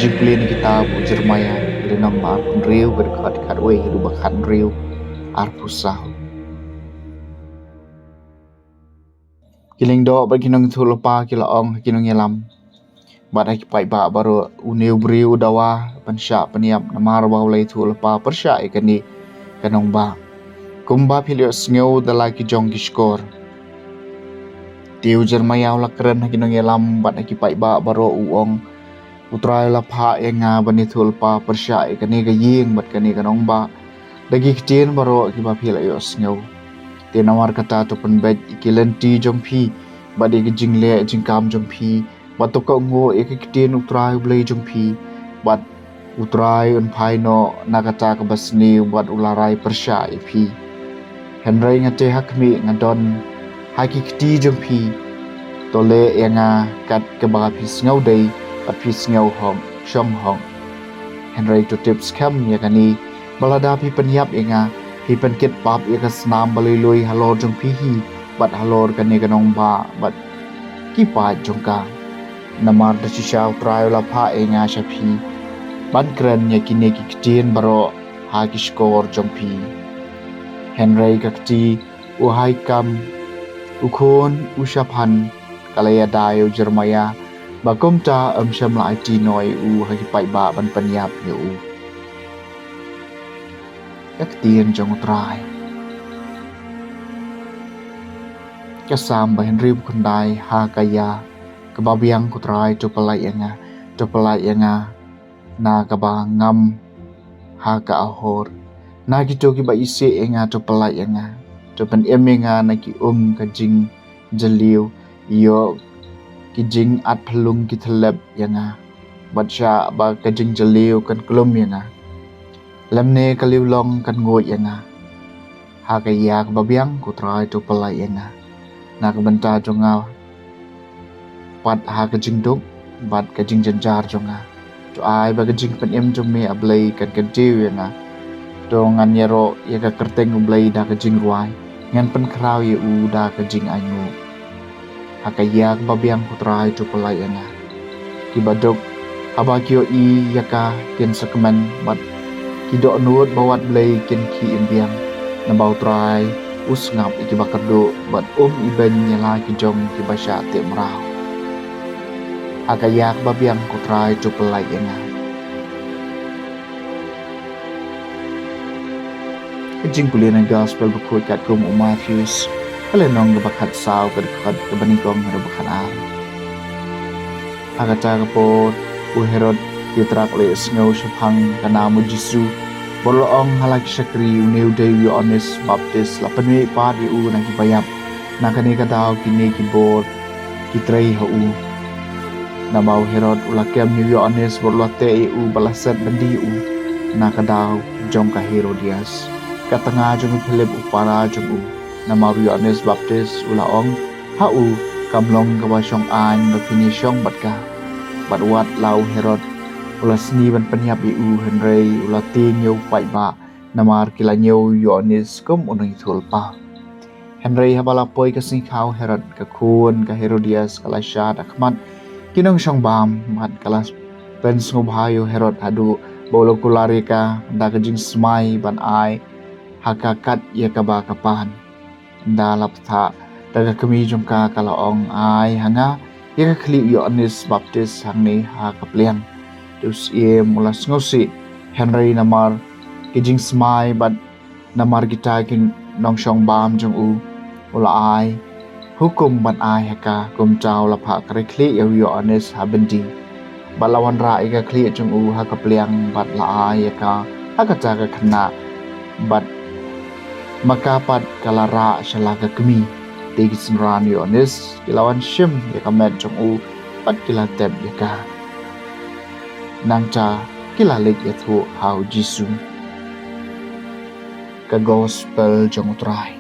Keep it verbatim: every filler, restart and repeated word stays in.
Jingpule na kitab u Jeremiah, lynnong ba arphew hynriew, ka dkhot khatwei haduh ba khathynriew, arphew saw. Ki lyngdoh bad ki nongïathuhlypa ki la ong ha ki nongïalam bad ha ki paidbah baroh, une u briew u dawa ban shah pynïap, namar ba u la ïathuhlypa pyrshah ïa kane ka nongbah, kumba phi la ïohsngew da la ki jong ki shkor. Te u Jeremiah u la kren ha ki nongïalam bad ha ki paidbah baroh, u ong, U Trai u la phah ïa nga ban ïathuhlypa pyrshah ïa kane ka ïing bad kane ka nongbah da ki ktien baroh kiba phi la ïohsngew. Te namar kata, to pynbeit ïa ki lynti jong phi bad ïa ki jingleh jingkam jong phi, bad to kohnguh ïa ki ktien U Trai U Blei jong phi, bad U Trai un phai noh na kata kaba sniew bad u la rai pyrshah ïa phi. Hynrei nga te ha khmih nga don ha ki kti jong phi. To leh ïa nga kat kaba phi sngew dei bad phi sngew hok, shong hok. Hynrei to tip skhem ïa kane, ba lada phi pynïap ïa nga, phi pynkit pap ïa ka snam ba lui lui halor jong phi hi bad halor kane ka nongbah bad ki paid jong ka. Namar da shisha U Trai u la phah ïa nga sha phi ban kren ïa kine ki ktien baroh ha ki shkor jong phi. Hynrei ka kti u Ahikam, u khun u Shaphan, ka la ïada ïa u Jeremiah, ba kumta ym shym la aiti noh ïa u ha ki paidbah ban pynïap ïa u. Ka ktien jong U Trai. Ka Salm ba hynriewphew khyndai. Ha ka ïa kaba biang, ko Trai, to pyllait ïa nga, to pyllait ïa nga na kaba ngam ha ka ahor. Na kito kiba isih ïa nga, to pyllait ïa nga, to pynim ïa nga na ki um ka jingjylliew. Ïoh ki jingatphyllung ki thyllep ïa nga, bad shah ba ka jingjylliew kan klum ïa nga, lymne ka liewlong kan nguid ïa nga. Ha ka ïa kaba biang, ko Trai, to pyllait ïa nga na ka bynta jong nga, pat ha ka jingduk bad ka jingjynjar jong nga. To ai ba ka jingpynim jong me, A Blei, kan kyntiew ïa nga. To ngan ïaroh ïa ka kyrteng U Blei da ka jingrwai, ngan pynkhraw ïa u da ka jingainguh. Ha ka ïa kaba biang, ko Trai, to pyllait ïa nga. Kiba duk haba ki ïohi ïa ka kin sakmen, bad ki dohnud ba wad Blei kin khie im biang. Naba U Trai u sngap ïa kiba kyrduh, bad um ibeiñ ïa la ki jong kiba shah teh mraw. Ha ka ïa kaba biang, ko Trai, to pyllait ïa nga. Ka jingpule na ka Gospel bakhuid katkum u Mathaios, ka lynnong kaba khatsaw, ka dkhot kaba nyngkong haduh ba khatar. Ha kata ka por, u Herod u trak leit sngew shaphang ka nam u Jisu, bad u la ong ha la ki shakri, une u dei u Ïoannis Baptis, la pynmih pat ïa u na ki baïap. Na kane ka daw kine ki bor ki trei ha u. Naba u Herod u la kem ïa u Ïoannis bad u la teh ïa u bad la set byndi ïa u na ka daw jong ka Herodias, ka tnga jong u Philip u para jong u. Namar u Ïoannis Baptis u la ong ha u, kam long kaba shong aiñ ba phin ïashong bad ka. Bad wat la u Herod u la sni ban pynïap ïa u, hynrei u la tieng ïa u paidbah, namar ki la ñiew u Ïoannis kum u nongïathuhlypa. Hynrei haba la poi ka sngi khaw Herod, ka khun ka Herodias ka la shad ha khmat ki nongshong bam, bad ka la pynsngewbha ïa u Herod haduh ba u la kular ïa ka da ka jingsmai ban ai ha ka kat ïa kaba ka pan. Ynda la bthah da ka kmie jong ka, ka la ong, ai ha nga ïa ka khlieh u Ïoannis Baptis hangne ha ka pliang. Te u syiem u la sngewsih, hynrei namar ki jingsmai bad namar kita ki nongshong bam jong u, u la ai hukum ban ai ha ka. Kumta u la phah kren khlieh ïa u Ïoannis ha byndi, bad la wanrah ïa ka khlieh jong u ha ka pliang, bad la ai ïa ka ha kata ka khynnah, bad ma ka pat ka la rah sha la ka kmie. Te ki synran u Ïoannis ki la wan shim ïa ka met jong u, bad ki la tep ïa ka. Nangta ki la leit ïathuh ha u Jisu. Ka Gospel jong u Trai.